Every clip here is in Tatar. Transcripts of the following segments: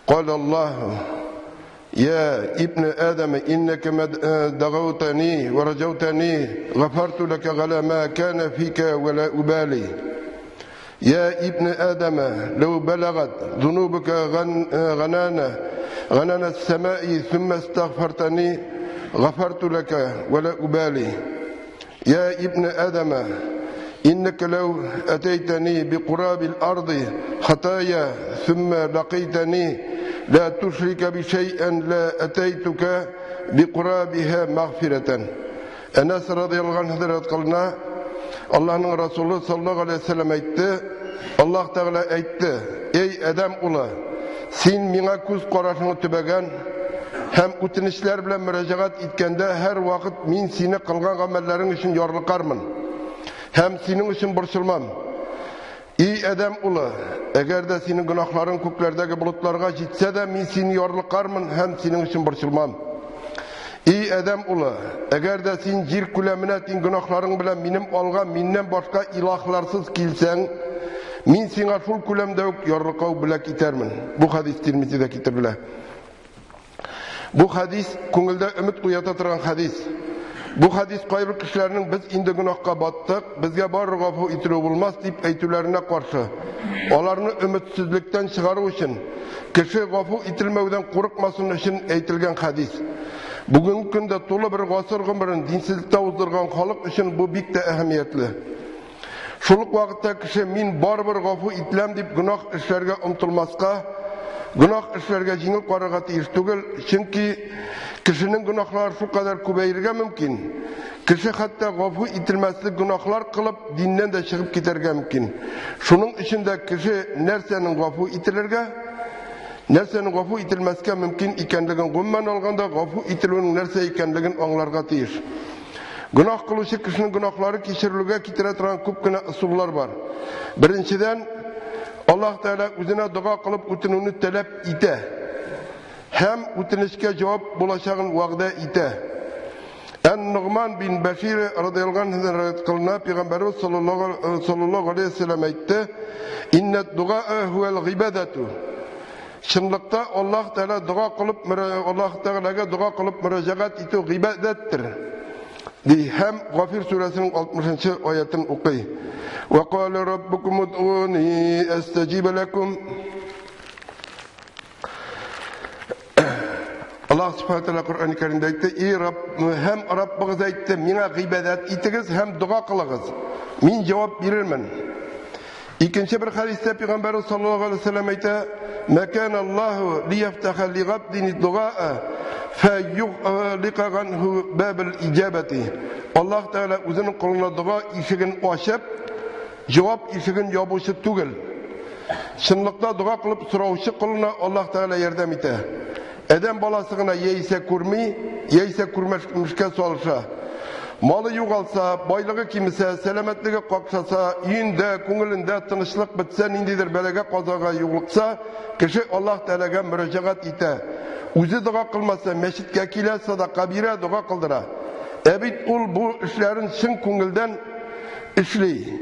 قال الله يا ابن آدم إنك دعوتني ورجوتني غفرت لك على ما كان فيك ولا أبالي. يا ابن آدم لو بلغت ذنوبك غنان السماء ثم استغفرتني غفرت لك ولا أبالي. يا ابن آدم إنك لو أتيتني بقراب الأرض خطايا ثم لقيتني لا تشرك بشيئا لا أتيتك بقرابها مغفرة. Әнәс радыяллаһу анһу риваять кылына, Аллаһның Расулы саллаллаһу алейһи ва сәлләм әйтте, Аллаһ Тәгалә әйтте: "Эй Адәм улы, син миңа күз карашыңны төбәгән һәм үтенечләр белән мөрәҗәгать иткәндә һәр вакыт мин сине кылган гамәлләрең өчен ярлыкармын һәм синең өчен борчылмам. Эй Адәм улы, әгәр дә синең гөнаһларың күкләрдәге болытларга җитсә дә, мин сине ярлыкармын һәм синең өчен борчылмам. Эй Адәм улы, әгәр дә син җир күләменә тиң гөнаһларың белән минем алга миннән башка илаһларсыз килсәң, мин сиңа шул күләмдә үк ярлыкау бүләк итәрмен. Бу хадис Тирмизидә китерелә. Бу хадис күңелдә өмет уята торган хадис. Бу хадис кайбер кешеләрнең без инде гөнаһка баттык, безгә барыр гафу ителү булмас дип әйтүләренә каршы. Аларны өметсезлектән чыгару өчен, кеше гафу ителмәүдән курыкмасын өчен әйтелгән хадис. Бүгенге көндә тулы бер гасыр гомерен динсезлектә уздырган халык өчен бу бик тә әһәмиятле. Шул ук вакытта кеше мин барыбер гафу ителәм дип гөнаһ эшләргә омтылмаска, гөнаһ эшләргә җиңел карарга тиеш түгел, чөнки кешенең гөнаһлары шулкадәр күбәергә мөмкин. Кеше хәтта гафу ителмәслек гөнаһлар кылып диннән дә чыгып китәргә мөмкин. Шуның өчен дә кеше нәрсәнең гафу ителергә, нәрсәнең гафу ителмәскә мөмкин икәнлеген, гомумән алганда гафу ителүнең нәрсә икәнлеген аңларга тиеш. Гөнаһ кылучы кешенең гөнаһлары кичерелүгә китерә торган күп кенә ысуллар бар. Беренчедән, Аллаһ Тәгалә үзенә дога кылып үтенүне таләп итә һәм үтенечкә җавап булачагын вәгъдә итә. Ән-Нугман бин Бәшир радыяллаһу анһудан риваять кылына, Пәйгамбәрбез саллаллаһу алейһи ва сәлләм әйтте: "Иннәд дугаа хуәл гыйбадату". Чынлыкта Аллаһ Тәгалә дога кылып, Аллаһ Тәгаләгә дога кылып мөрәҗәгать итү гыйбадәттер. Ди һәм Гафир сүрәсенең 60-нчы аятын укый. Ва кала раббукум удуни астаҗиб лакум. Аллаһ Субхану тәгалә Коръән Кәримдә әйтте: "И Рабб, һәм Раббыгыз әйтте, миңа гыйбадәт итегез һәм дога кылыгыз. Мин җавап бирермен." Икенче бер хәдистә Пәйгамбәрбез саллаллаһу алейһи ва сәлләм әйтә: "Мәкан Аллаһу лияфтаха лигабдин дугаа фаюглика ганху бабул иҗабати." Аллаһ Тәгалә үзенең колына дога ишеген ачып, җавап ишеген ябучы түгел. Чынлыкта дога кылып сораучы колына Аллаһ Тәгалә ярдәм итә. Адәм баласы гына яисә күрми, яисә күрмәшкә салыша. Малы югалса, байлыгы кимесә, сәламәтлеге какшаса, өендә, күңелендә тынычлык бетсә, ниндидер бәлагә казага юлыкса, кеше Аллаһ Тәгаләгә мөрәҗәгать итә. Үзе дога кылмаса, мәчеткә килә, садака бирә, дога кылдыра. Ә бит ул бу эшләрен чын күңелдән эшли.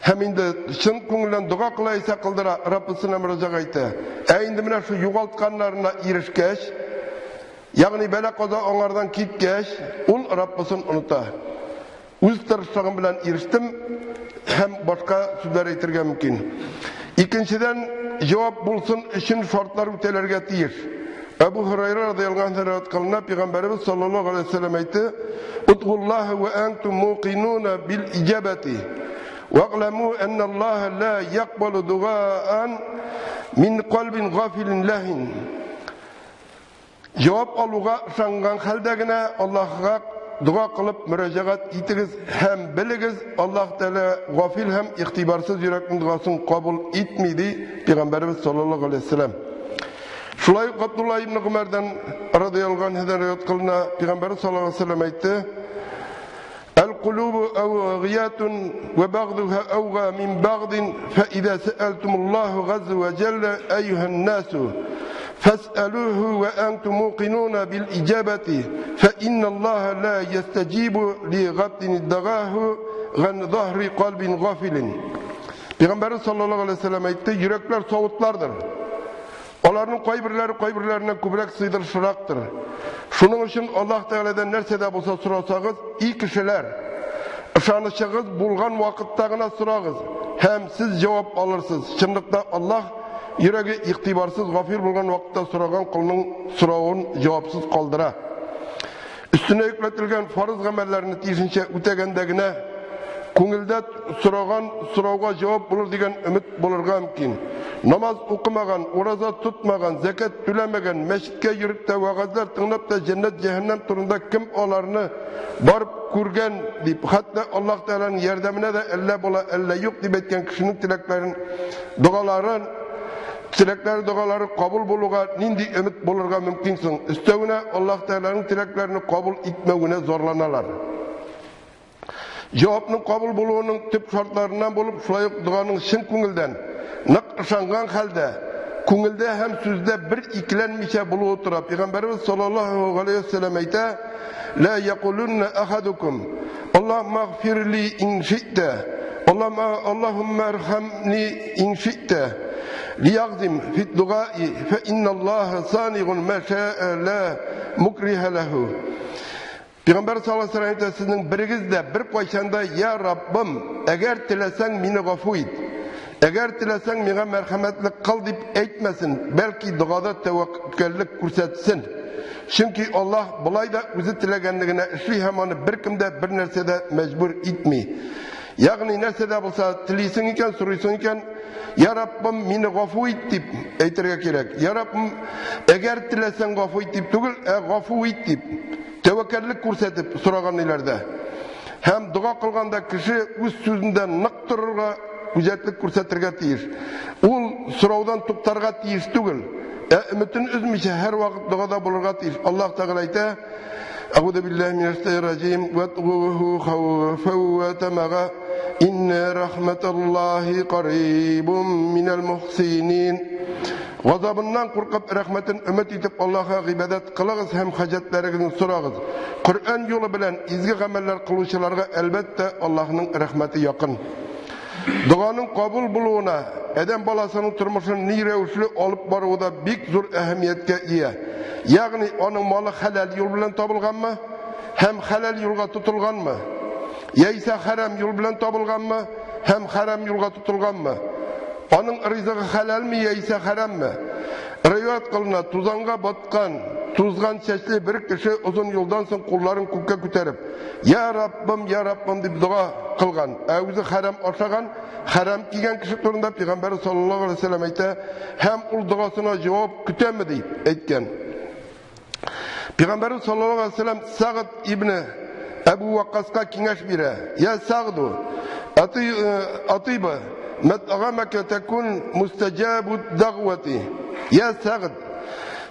Һәм инде чын күңелдән дога кыла исә кылдыра, Раббысына мөрәҗәгать итә. Ә инде менә шул югалтканнарына ирешкәч, ягъни бәла каза аңардан киткәч, ул Раббысын оныта. Үз тырышлыгым белән ирештем һәм башка сүзләр әйтергә мөмкин. Икенчедән, җавап булсын өчен шартлар үтәлергә тиеш. Әбу Һурайра радыяллаһу анһу риваять кылына, Пәйгамбәребез саллаллаһу алейһи ва сәлләм әйтте: "Удгуллаһа ва антум муқинуна бил иҗабати. Ва'ламу анналлаһа ла якбалу дугаан мин кальбин гафилин лахин." Җавап алуга ышанган хәлдә генә Аллаһка дога кылып мөрәҗәгать итегез һәм белегез, Аллаһ Тәгалә гафил һәм игътибарсыз йөрәкнең догасын кабул итми, ди Пәйгамбәребез саллаллаһу алейһи ва сәлләм. Шулай ук Габдулла ибн Гомәрдән радыяллаһу анһудан риваять кылына, Пәйгамбәребез саллаллаһу алейһи ва сәлләм әйтте: "Әл-кулубу әүгиятун ва багдуха әүга мин багдин, фа иза сәәлтумуллаһу газза ва җалла әйюһан насу фәсәлүһу ва антум муқинуна бил иҗабати, фа инналлаһа ла ястаҗибу ли габдин иддагаху ган заһри кальбин гафилин." Пәйгамбәребез саллаллаһу алейһи ва сәлләм әйтте: "Йөрәкләр савытлардыр. Аларның кайберләре кайберләреннән күбрәк сыйдырышрактыр. Шуның өчен Аллаһ Тәгаләдән нәрсә дә булса сорасагыз, и кешеләр, ышанычыгыз булган вакытта гына сорагыз, һәм сез җавап алырсыз. Чынлыкта Аллаһ йөрәге игътибарсыз гафил булган вакытта сораган колның соравын җавапсыз калдыра. Өстенә йөкләтелгән фарыз гамәлләрне тиешенчә үтәгәндә генә күңелдә сораган сорауга җавап булыр дигән өмет булырга мөмкин. Намаз укымаган, ураза тотмаган, зәкят түләмәгән, мәчеткә йөреп тә, вәгазьләр тыңлап та җәннәт, җәһәннәм турында кем аларны барып күргән дип, хәтта Аллаһ Тәгаләнең ярдәменә дә әллә була, әллә юк дип әйткән кешенең теләкләрен, догаларын Теләкләре, догалары кабул булуга нинди өмет булырга мөмкин соң? Өстәвенә Аллаһ Тәгаләнең теләкләрен кабул итмәвенә зарланалар. Җавапның кабул булуының төп шартларыннан булып, шулай ук доганың чын күңелдән, нык ышанган хәлдә, күңелдә һәм сүздә бер икеләнмичә булуы тора. Пәйгамбәребез саллаллаһу галәйһи ва сәлләм әйтә: "Ла якулунна ахадукум Аллаһумма гфирли ин ши'та, Аллаһумма архамни ин ши'та." Лиягзим фит дугаи фа инналлаһа санигун ма ша'a ла мукриха лаху. Пәйгамбәр саллаллаһу алейһи ва сәлләм сезнең берегез дә бер кайчан да я Раббым, әгәр теләсәң мине гафу ит, әгәр теләсәң миңа мәрхәмәтлек кыл дип әйтмәсен, бәлки догада тәвәккәллек күрсәтсен. Чөнки Аллаһ болай да үзе теләгәнне генә эшли һәм аны беркем дә бер нәрсә дә мәҗбүр итми. Ягъни нәрсә дә булса телисең икән, сорыйсың икән, Я Раббым, мине гафу ит дип әйтергә кирәк. Я Раббым, әгәр теләсәң гафу ит дип түгел, ә гафу ит дип тәвәккәллек күрсәтеп сораган иләрдә. Һәм дога кылганда кеше үз сүзендә нык торырга, үҗәтлек күрсәтергә тиеш. Ул сораудан туктарга тиеш түгел, ә өметен өзмичә һәрвакыт догада булырга тиеш. Аллаһ Тәгалә әйтә: Әгъузу биллаһи минәш шайтанир раҗим, ватгуху хауфа ва тамага, инна рахматаллаһи карибум минәл мухсинин. Газабыннан куркып, рәхмәтен өмет итеп Аллаһка гыйбадәт кылыгыз һәм хаҗәтләрегезне сорагыз. Коръән юлы белән изге гамәлләр кылучыларга әлбәттә Аллаһның рәхмәте якын. Доганың кабул булуына адәм баласының тормышын ни рәвешле алып баруы да бик зур әһәмияткә ия. Ягъни аның малы хәләл юл белән табылганмы һәм хәләл юлга тотылганмы? Яисә хәрам юл белән табылганмы һәм хәрам юлга тотылганмы? Аның ризыгы хәләлме яисә хәраммы? Риваять кылына, тузанга баткан, тузган чәчле бер кеше озын юлдан соң кулларын күккә күтәреп, Я Раббым, я Раббым дип дога кылган. Ә үзе хәрам ашаган, хәрам кигән кеше турында Пәйгамбәр саллаллаһу алейһи вәсәлләм әйтә, һәм ул догасына җавап көтәме дип әйткән. Пәйгамбәр саллаллаһу алейһи вәсәлләм Сагд ибне Әбу Ваккаска киңәш бирә. Я Сагду, атыйба, мәтгамака такун мустаҗабу дагвати. Я Сагд,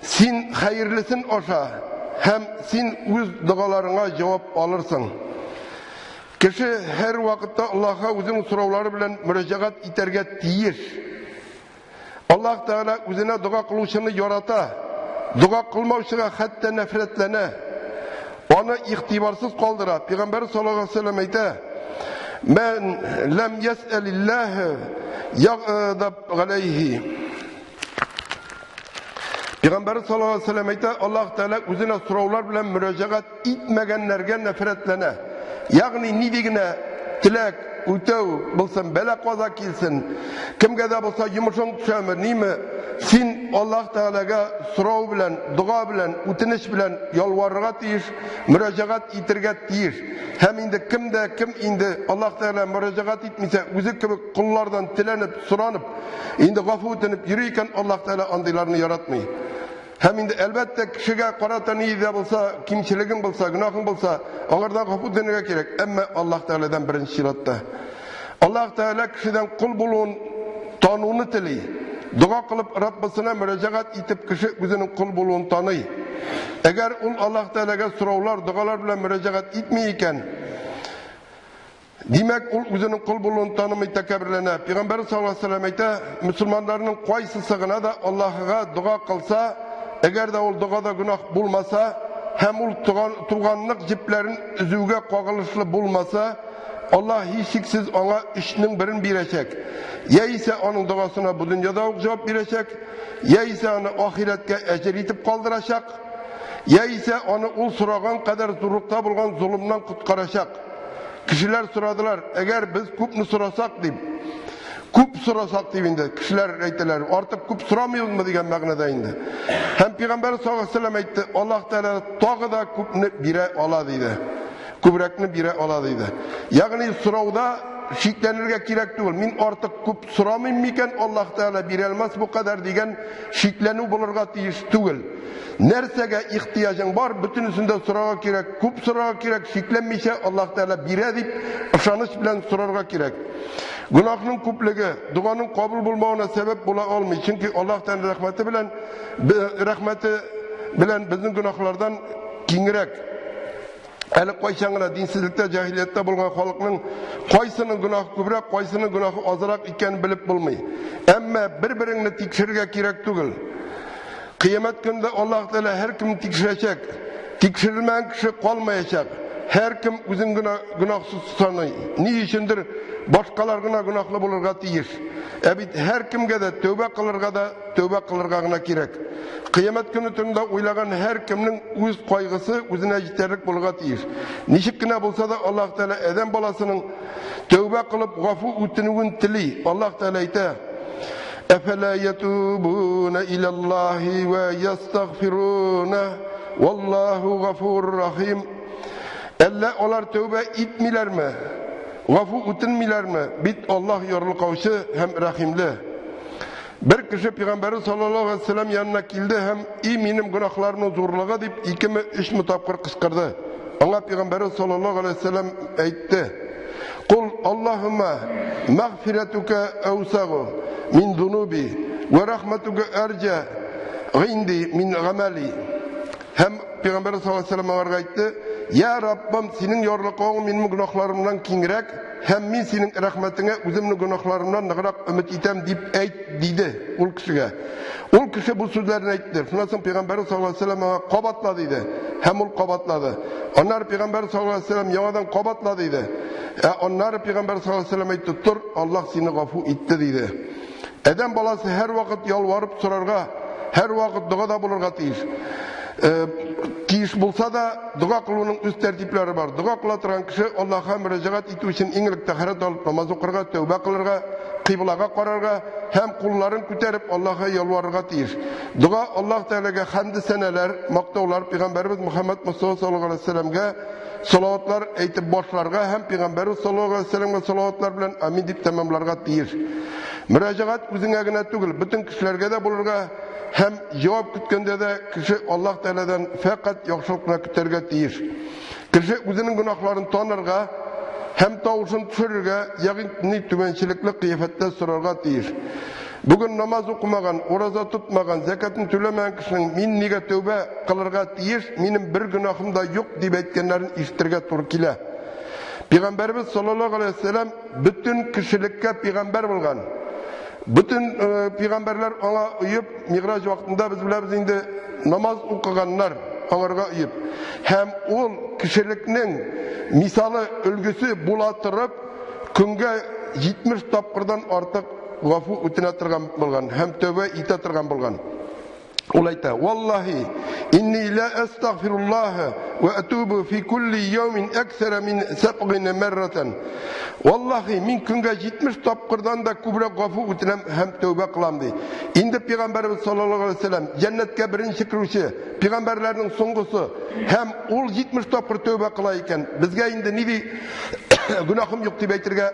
син хәерлесен аша һәм син үз догаларыңа җавап алырсың. Кеше һәр вакытта Аллаһка үзенең сораулары белән мөрәҗәгать итәргә тиеш. Аллаһ Тәгалә үзенә дога кылучыны ярата, дога кылмаучыга хәтта нәфрәтләнә. Аны игътибарсыз калдыра. Пәйгамбәр саллаллаһу алейһи ва сәлләм әйтә: "Мән ләм ясәлиллаһ ягъдаб галәйһи". Пәйгамбәр саллаллаһу алейһи ва сәлләм әйтә, Аллаһ Тәгалә үзенә сораулар белән мөрәҗәгать итмәгәннәргә нәфрәтләнә. Ягъни нинди генә теләк, үтәү булсын, бәла-каза килсен, кемгә дә булса йомышың төшәме, ниме, син Аллаһ Тәгаләгә сорау белән, дога белән, үтенеч белән ялварырга тиеш, мөрәҗәгать итергә тиеш. Һәм инде кем дә кем инде Аллаһ Тәгалә мөрәҗәгать итмисә, үзе кебек коллардан теләнеп, соранып, инде гафу үтенеп йөри икән, Аллаһ Тәгалә андыйларны яратмый. Һәм инде әлбәттә кешегә карата ни дә булса, кимчелегең булса, гөнаһың булса, аңардан гафу үтенергә кирәк. Әмма Аллаһ Тәгаләдән беренче чиратта. Аллаһ Тәгалә кешедән кол булуын тануны тели. Дога кылып Раббысына мөрәҗәгать итеп кеше үзенең кол булуын таный. Әгәр ул Аллаһ Тәгаләгә сораулар, догалар белән мөрәҗәгать итми икән, Димәк, ул үзенең кол булуын танымый тәкәбберләнә. Пәйгамбәр саллаллаһу алейһи ва сәлләм әйтә, мөселманнарның кайсысы гына да Аллаһыга дога кылса, әгәр дә ул догада гөнаһ булмаса һәм ул туганлык җепләрен өзүгә кагылышлы булмаса, Аллаһ һичшиксез аңа өчнең берен бирәчәк. Яисә аның догасына бу дөньяда ук җавап бирәчәк, яисә аны ахирәткә әҗер итеп калдырачак, яисә аны ул сораган кадәр зурлыкта булган золымнан коткарачак. Кешеләр сорадылар, әгәр без күпне сорасак дип, күп сорасак дип инде кешеләр әйтәләр, артык күп сорамыйбызмы дигән мәгънәдә инде. Һәм пәйгамбәр саллаллаһу алейһи вәсәлләм әйтте, Аллаһ Тәгалә тагы да күпне бирә ала диде. Күбрәкне бирә ала диде. Ягъни сорауда шикләнергә кирәк түгел. Мин артык күп сорамыйм микән, Аллаһ Тәгалә бирә алмас бу кадәр дигән шикләнү булырга тиеш түгел. Нәрсәгә ихтыяҗың бар, бөтенесен дә сорарга кирәк, күп сорарга кирәк, шикләнмичә Аллаһ Тәгалә бирә дип ышаныч белән сорарга кирәк. Гөнаһның күплеге доганың кабул булмавына сәбәп була алмый, чөнки Аллаһ Тәгалә рәхмәте белән безнең гөнаһлардан киңрәк. Әле кайчан гына динсезлектә, җаһилияттә булган халыкның кайсының гөнаһы күбрәк, кайсының гөнаһы азрак икәнен белеп булмый. Әмма бер-береңне тикшерергә кирәк түгел. Кыямәт көнендә Аллаһ Тәгалә һәркемне тикшерәчәк. Тикшерелмәгән кеше калмаячак. Һәркем үзен генә гөнаһсыз саный. Ни өчендер башкалар гына гөнаһлы булырга тиеш. Ә бит һәркемгә дә тәүбә кылырга да тәүбә кылырга гына кирәк. Кыямәт көне турында уйлаган һәркемнең үз кайгысы үзенә җитәрлек булырга тиеш. Ничек кенә булса да Аллаһ Тәгалә адәм баласының тәүбә кылып гафу үтенүен тели. Аллаһ Тәгалә әйтә: "Әфәлә ятубуна илаллаһи ва ястагфируна, валлаһу гафур рахим." Әллә алар тәүбә итмиләрме? Гафу үтенмиләрме? Бит Аллаһ ярлыкаучы һәм рәхимле. Бер кеше пәйгамбәре саллаллаһу алейһи вәсәлләм янына килде һәм "И минем гөнаһларымның зурлыгы" дип икеме, өчме тапкыр кычкырды. Аңа пәйгамбәре саллаллаһу алейһи вәсәлләм әйтте: "Кул Аллаһумма мәгъфиратука әүсагу мин зунуби ва рахматука арҗа гинди мин гамали." Һәм пәйгамбәр саллаллаһу алейһи вәсәлләм аңарга әйтте: "Я Раббым, синең ярлыкавың минем гөнаһларымнан киңрәк, һәм мин синең рәхмәтеңә үземнең гөнаһларымнан ныграк өмет итәм дип әйт", диде ул кешегә. Ул кеше бу сүзләрне әйтте. Шуннан соң пәйгамбәр саллаллаһу алейһи вәсәлләм аңа кабатла диде. Һәм ул кабатлады. Аннары пәйгамбәр саллаллаһу алейһи вәсәлләм яңадан кабатла диде. Ә аннары пәйгамбәр саллаллаһу алейһи вәсәлләм әйтте: "Тор, Аллаһ сине гафу итте", диде. Адәм баласы һәрвакыт ялварып сорарга, һәрвакыт догада булырга тиеш. Тиеш булса да, дога кылуның үз тәртипләре бар. Дога кыла торган кеше Аллаһка мөрәҗәгать итү өчен иң элек тәһарәт алып намаз укырга, тәүбә кылырга, кыйблага карарга һәм кулларын күтәреп Аллаһка ялварырга тиеш. Дога Аллаһ Тәгаләгә хәмде сәнәләр, мактаулар, пәйгамбәребез Мөхәммәд Мустафа саллаллаһу алейһи вәсәлләмгә салаватлар әйтеп башларга һәм пәйгамбәребез саллаллаһу алейһи вәсәлләмгә салаватлар белән амин дип тәмамларга тиеш. Мөрәҗәгать үзеңә генә түгел, бөтен кешеләргә дә булырга һәм җавап көткәндә дә кеше Аллаһ Тәгаләдән фәкать яхшылык кына көтәргә тиеш. Кеше үзенең гөнаһларын танырга һәм тавышын төшерергә, ягъни түбәнчелекле кыяфәттә сорарга тиеш. Бүген намаз укымаган, ураза тотмаган, зәкәтен түләмәгән кешенең мин нигә тәүбә кылырга тиеш, минем бер гөнаһым да юк дип әйткәннәрен ишетергә туры килә. Пәйгамбәребез саллаллаһу алейһи вәсәлләм бөтен кешелеккә пәйгамбәр булган. Бөтен пәйгамбәрләр аңа оеп, Миграҗ вакытында без беләбез инде намаз укыганнар аңарга оеп. Һәм ул кешелекнең мисалы, өлгесе була торып, көнгә 70 тапкырдан артык гафу үтенә торган булган һәм тәүбә итә торган булган. Ул әйтә: "Валлаһи, инни ла астагфируллаһ ва атубу фи кулли яумин аксара мин сабгина марратан." Валлаһи, мин көнгә 70 тапкырдан да күбрәк гафу үтенәм һәм тәүбә кылам ди. Инде пәйгамбәребез саллаллаһу алейһи вәсәлләм җәннәткә беренче керүче, пәйгамбәрләрнең соңгысы һәм ул 70 тапкыр тәүбә кыла икән, безгә инде ни гөнаһым юк дип әйтергә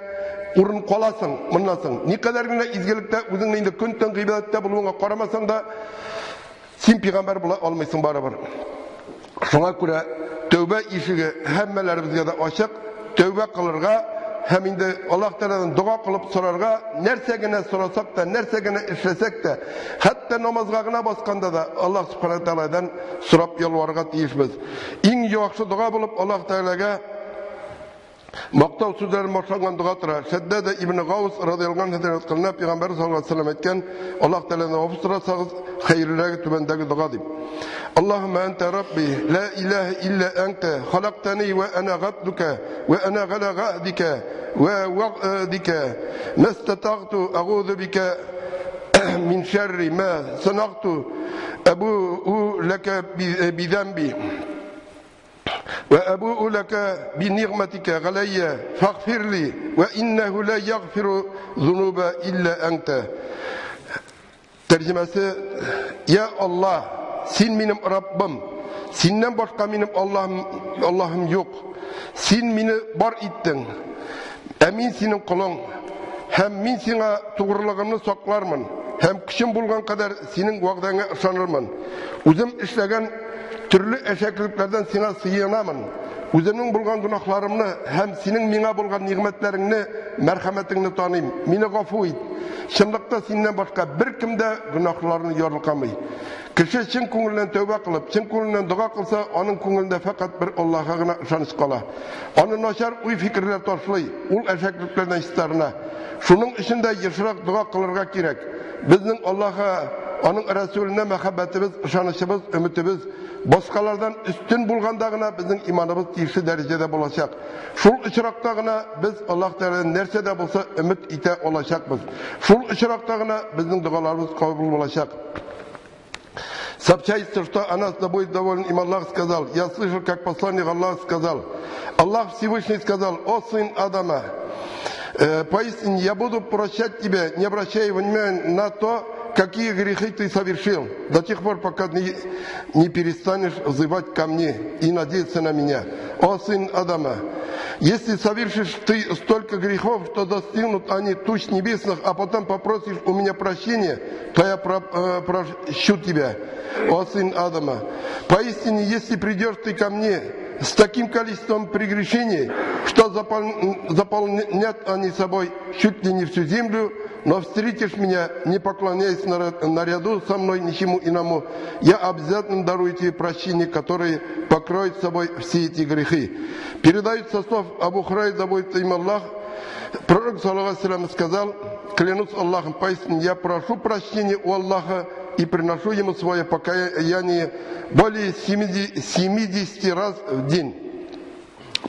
урын каласың моннан соң. Никадәр генә изгелектә үзеңне инде көн-төн гыйбадәттә булуыңа карамасаң да, син пәйгамбәр була алмыйсың барыбер. Шуңа күрә тәүбә ишеге һәммәләребезгә дә ачык, тәүбә кылырга һәм инде Аллаһ Тәгаләдән дога кылып сорарга, нәрсә генә сорасак та, нәрсә генә эшләсәк тә, хәтта намазга гына басканда да Аллаһ Субханаһу Мактау сүзләрен башланган дога тора. Шәддәдә ибн Гаус радияллаһу анһу риваять Пәйгамбәр саллаллаһу алейһи вәсәлләм әйткән, Аллаһ Тәгаләдән гафу сорасагыз, хәерлерәге түбәндәге дога дип. Аллаһумма анта рабби, ла илаһа илля анта, халактани ва ана габдука, ва ана гала гахдика, ва ва'дика, мастатагту агузу бика мин шарри ма санагту, абу лака бидамби. وأبوء لك بنعمتك علي فاغفر لي وإنه لا يغفر ذنوب إلا أنت. Тәрҗемәсе: Я Аллаһ, син минем Раббым, синнән башка минем Аллаһым юк. Син мине бар иттең, ә мин синең колың, һәм мин сиңа тугрылыгымны саклармын, һәм көчем булган кадәр синең вәгъдәңә ышанырмын. Үзем эшләгән төрле әшәкелекләрдән сиңа сыенамын. Үземнең булган гөнаһларымны һәм синең миңа булган нигъмәтләреңне, мәрхәмәтеңне таныйм. Мине гафу ит. Чынлыкта синнән башка беркем дә гөнаһларны ярлыкамый. Кеше чын күңеленнән тәүбә кылып, чын күңеленнән дога кылса, аның күңелендә фәкать бер Аллаһка гына ышаныч кала. Аны начар уй-фикерләр ташлый, ул әшәкелекләрдән чистарына. Шуның өчен дә ешрак дога кылырга кирәк. Безнең Аллаһка, аның Рәсүленә мәхәббәтебез, ышанычыбыз, өметебез башкалардан өстен булганда гына безнең иманыбыз тиешле дәрәҗәдә булачак. Шул очракта гына без Аллаһ Тәгаләдән нәрсә дә булса өмет итә алачакбыз. Шул очракта гына безнең догаларыбыз кабул булачак. Сообщается, что Анас, да будет доволен им Аллах, сказал: я слышал, как посланник Аллаха сказал, Аллах Всевышний сказал: о сын Адама, поистине я буду прощать тебя, не обращая внимания на то, какие грехи ты совершил, до тех пор, пока не перестанешь взывать ко мне и надеяться на меня. О сын Адама, если совершишь ты столько грехов, что достигнут они туч небесных, а потом попросишь у меня прощения, то я прощу тебя. О сын Адама, поистине, если придешь ты ко мне с таким количеством прегрешений, что заполнят они собой чуть ли не всю землю, но встретишь меня, не поклоняясь наряду со мной ничему иному, я обязательно дарую тебе прощение, которое покроет собой все эти грехи. Передают со слов Абу Хурайры, да будет им Аллах, пророк, саллаллаху алейхи сказал: клянусь Аллахом, поистине я прошу прощения у Аллаха и приношу ему свое покаяние более 70 раз в день.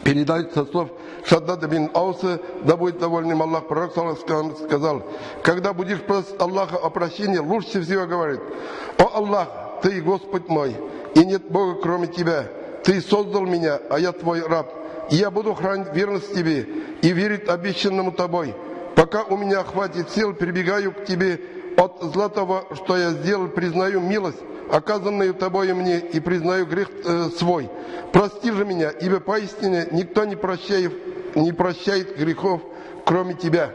Передают со слов Шаддада бин Ауса, да будет доволен им Аллах, пророк сказал: когда будешь просить Аллаха о прощении, лучше всего говорит: о Аллах, ты Господь мой, и нет Бога кроме тебя, ты создал меня, а я твой раб, и я буду хранить верность тебе и верить обещанному тобой. Пока у меня хватит сил, прибегаю к тебе от зла того, что я сделал, признаю милость, оказанную тобою мне, и признаю грех свой. Прости же меня, ибо поистине никто не прощает грехов, кроме тебя.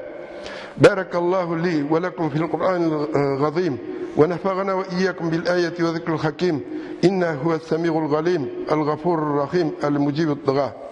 بارك الله لي ولكم في القرآن العظيم ونفعنا وإياكم بالآية وذكر الحكيم إنه هو السميع العليم الغفور الرحيم المجيب الدعاء.